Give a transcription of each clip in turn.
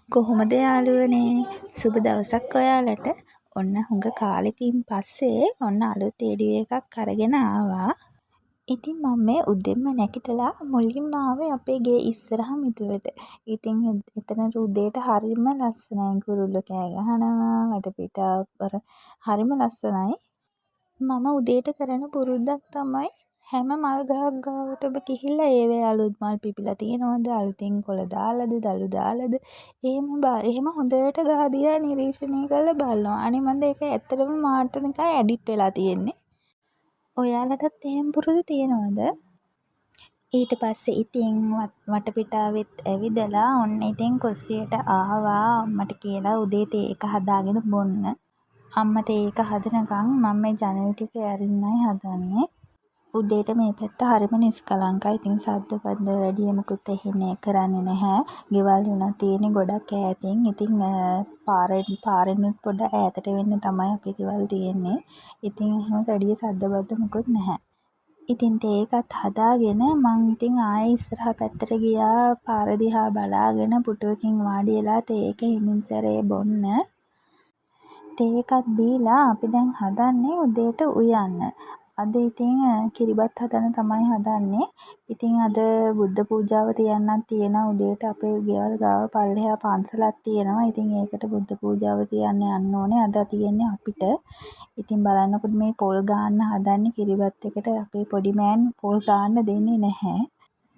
කොහොමද යාළුවනේ? සුබ දවසක් ඔයාලට. ඔන්න හුඟ කාලෙකින් පස්සේ ඔන්න අලුත් වීඩියෝ එකක් අරගෙන ආවා. ඉතින් මම මේ උදෙන්ම නැගිටලා මුලින්ම ආවේ අපේ ගේ ඉස්සරහ මිදුලට. ඉතින් එතන උදේට හරිම ලස්සනයි. කුරුල්ලෝ කෑ ගහනවා, වටපිටාව අර හරිම ලස්සනයි. මම උදේට කරන පුරුද්දක් තමයි හැම මල් ගහක් ගාවටම ගිහිල්ලා ඒවයේ අලුත් මල් පිපිලා තියෙනවද, අලුතින් කොළ දාලාද, දළු දාලාද, එහෙම හොඳට ගහ දිහා නිරීක්ෂණය කරලා බලනවා. අනේ මන්ද ඒක ඇත්තටම මාට නිකන් ඇඩික්ට් වෙලා තියෙන්නේ. ඔයාලටත් එහෙම පුරුදු තියෙනවද? ඊට පස්සේ ඉතින් වටපිටාවෙත් ඇවිදලා ඔන්න ඉතින් කුස්සියට ආවා අම්මට කියලා උදේ තේ එක හදාගෙන බොන්න. අම්මා තේ එක හදනකන් මම මේ ජනෙල් ටික ඇරින්නයි හදන්නේ. උදේට මේ පැත්ත හරිම නිස්කලංකයි. ඉතින් සද්ද බද්ද වැඩිය මුකුත් ඇහෙන්නේ කරන්නේ නැහැ. ගෙවල් වුණත් තියෙන්නේ ගොඩක් ඈතින්. ඉතින් පාරෙනුත් පොඩ්ඩක් ඈතට වෙන්න තමයි අපේ ගෙවල් තියෙන්නේ. ඉතින් එහෙම වැඩිය සද්ද බද්ද මුකුත් නැහැ. ඉතින් තේ එකත් හදාගෙන මං ඉතින් ආයෙ ඉස්සරහ පැත්තට ගියා පාර දිහා බලාගෙන පුටුවකින් වාඩි වෙලා තේ එක හිමින් සැරේ බොන්න. තේ එකත් බීලා අපි දැන් හදන්නේ උදේට උයන්න. අද ඉතින් කිරිබත් හදන්න තමයි හදන්නේ. ඉතින් අද බුද්ධ පූජාව තියන්නත් තියෙනවා උදේට අපේ ගෙවල් ගාව පල්ලෙහා පන්සලක් තියෙනවා. ඉතින් ඒකට බුද්ධ පූජාව තියන්න යන්න ඕනේ. අද තියෙන්නේ අපිට. ඉතින් බලන්නකො මේ පොල් ගාන්න හදන්නේ කිරිබත් එකට අපේ පොඩි මෑන් පොල් ගාන්න දෙන්නේ නැහැ.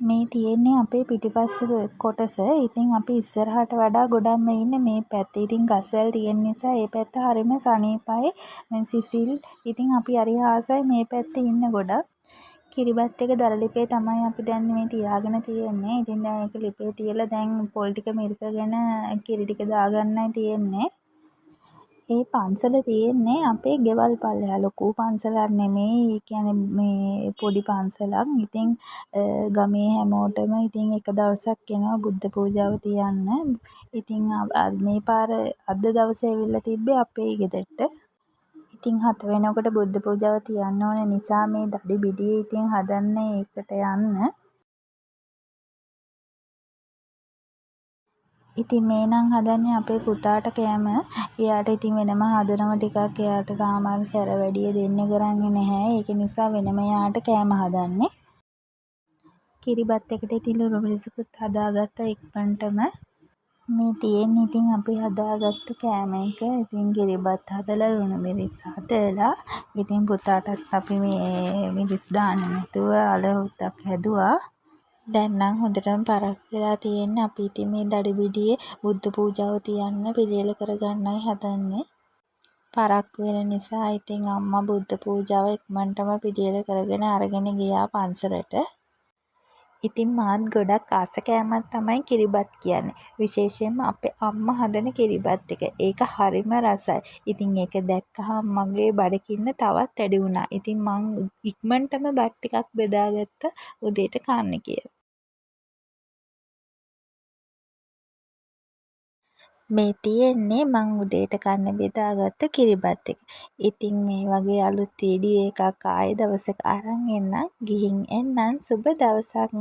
මේ තියෙන්නේ අපේ පිටිපස්ස කොටස. ඉතින් අපි ඉස්සරහට වඩා ගොඩක්ම ඉන්නේ මේ පැත්තේ. ඉතින් ගස්වැල් තියෙන නිසා ඒ පැත්ත හරිම සනීපයි, සිසිල්. ඉතින් අපි හරි ආසයි මේ පැත්තේ ඉන්න ගොඩක්. කිරිබත් එක දර ලිපේ තමයි අපි දැන් මේ තියාගෙන තියෙන්නේ. ඉතින් දැන් ඒක ලිපේ තියලා දැන් පොල් ටික මිරිකගෙන කිරි ටික දාගන්නයි තියෙන්නේ. ඒ පන්සල තියෙන්නේ අපේ ගෙවල් පල්ලෙහා. ලොකු පන්සලක් නෙමෙයි. ඒ කියන්නේ මේ පොඩි පන්සලක්. ඉතින් ගමේ හැමෝටම ඉතින් එක දවසක් එනවා බුද්ධ පූජාව තියන්න. ඉතින් මේ පාර අද දවසේ ඇවිල්ලා තිබ්බේ අපේ ගෙදරට. ඉතින් 7 වෙනකොට බුද්ධ පූජාව තියන්න ඕන නිසා මේ දඩි බිඩියේ ඉතින් හදන්නේ ඒකට යන්න. ඉතින් මේ නම් හදන්නේ අපේ පුතාට කෑම. එයාට ඉතින් වෙනම හදනවා ටිකක්. එයාට තාම අර සැර වැඩිය දෙන්න කරන්නේ නැහැ. ඒක නිසා වෙනම එයාට කෑම හදන්නේ. කිරිබත් එකට ඉතින් ලුණු මිරිසකුත් හදාගත්තා ඉක්මනටම. මේ තියෙන්නේ ඉතින් අපි හදාගත්තු කෑම එක. ඉතින් කිරිබත් හදලා ලුණු මිරිස් හදලා ඉතින් පුතාටත් අපි මේ මිරිස් දාන්නේ නැතුව අල හුත්තක් හැදුවා. දැන් නම් හොඳටම පරක්කු වෙලා තියෙන්නේ. අපි ඉතින් මේ දඩි බිඩියේ බුද්ධ පූජාව තියන්න පිළියෙල කරගන්නයි හදන්නේ. පරක්කු වෙන නිසා ඉතින් අම්මා බුද්ධ පූජාව ඉක්මනටම පිළියෙල කරගෙන අරගෙන ගියා පන්සලට. ඉතින් මාත් ගොඩක් ආස කෑමක් තමයි කිරිබත් කියන්නේ. විශේෂයෙන්ම අපේ අම්මා හදන කිරිබත් එක. ඒක හරිම රසයි. ඉතින් ඒක දැක්කහම මගේ බඩගින්න තවත් වැඩි වුණා. ඉතින් මං ඉක්මනටම බත් ටිකක් බෙදාගත්තා උදේට කන්න කියලා. මේ තියෙන්නේ මං උදේට කන්න බෙදාගත්ත කිරිබත් එක. ඉතින් මේ වගේ අලුත් වීඩියෝ එකක් ආයෙ දවසක අරන් එන්නම්. ගිහින් එන්නම්. සුබ දවසක්.